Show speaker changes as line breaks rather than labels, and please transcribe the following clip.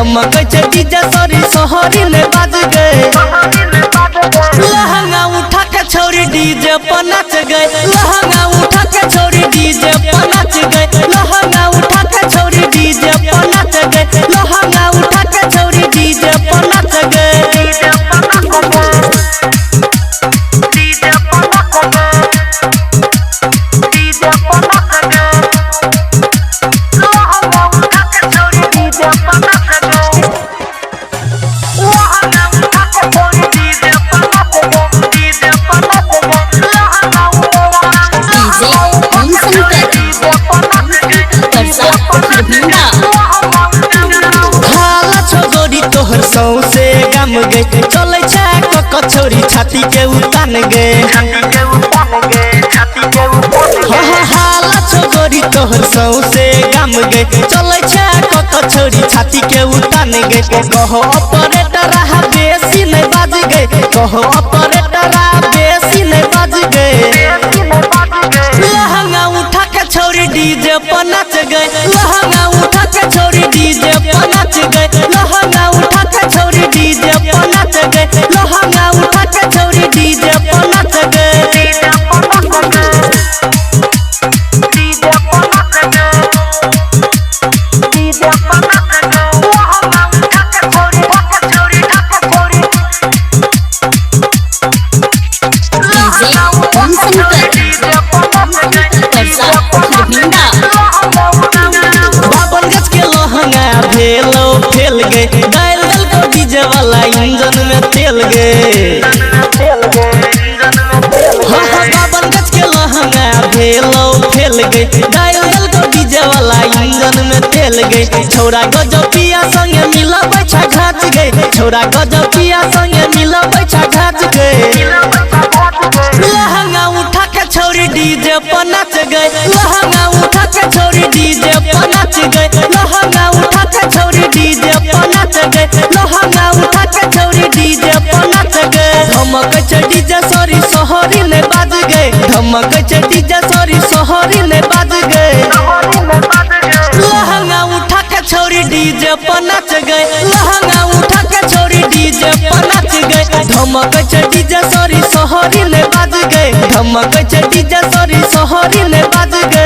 धमकै छै DJ sorry शहरी ने बाज गए। लहंगा उठा के छौरी डीजे पर नाच गए। लहंगा उठा के छौरी डीजे पर नाच गए। लहंगा उठा के छौरी डीजे पर नाच गए। लहंगा उठा के छौरी डीजे पर नाच गए। तोहर सौसे गम गए चले छै कक छोरी छाती के उतान गए। हाला छोरी तोहर सौसे गम गए चले छै कक छोरी छाती के उतान गए। कहो ऑपरेटर बेसी नहीं बाज गए। कहो ऑपरेटर बेसी नहीं बाज गए। लहंगा उठा के छोरी डीजे पर नाच गए। लहंगा उठा के छोरी डीजे पर नाच गए। लहंगा उठा के छौरी डीजे पर नाच गए। लहंगा उठा के छौरी डीजे पर नाच गए। बावन गज के लहंगा भेलो फेल गए। डायल दल को डीजे वाला इंजन में तेल गए। हाँ बावन गज के लहंगा भेलो फेल गए। डायल दल को डीजे वाला इंजन में तेल गए। छोरा गजपिया संगे मिला बैठा घाच गए। छोरा गजपिया संगे मिला बैठा घाच गए। लहंगा उठा के छौरी डीजे पर नाच गए। लहंगा उठा के छौरी डीजे पर नाच गए। लहंगा उठा के छौरी डीजे पर नाच गए। लहंगा उठा के छौरी डीजे पर नाच गए। धमकै छै डीजे सॉरी शहरी ने बाज गए। धमकै छै डीजे सॉरी शहरी ने बाज गए। लहंगा उठा के छौरी डीजे पर नाच गए। लहंगा उठा के छौरी डीजे पर नाच गए। धमकै छै डीजे सॉरी शहरी ने बाज गए। धमकै छै डीजे सॉरी शहरी ने बाज गए।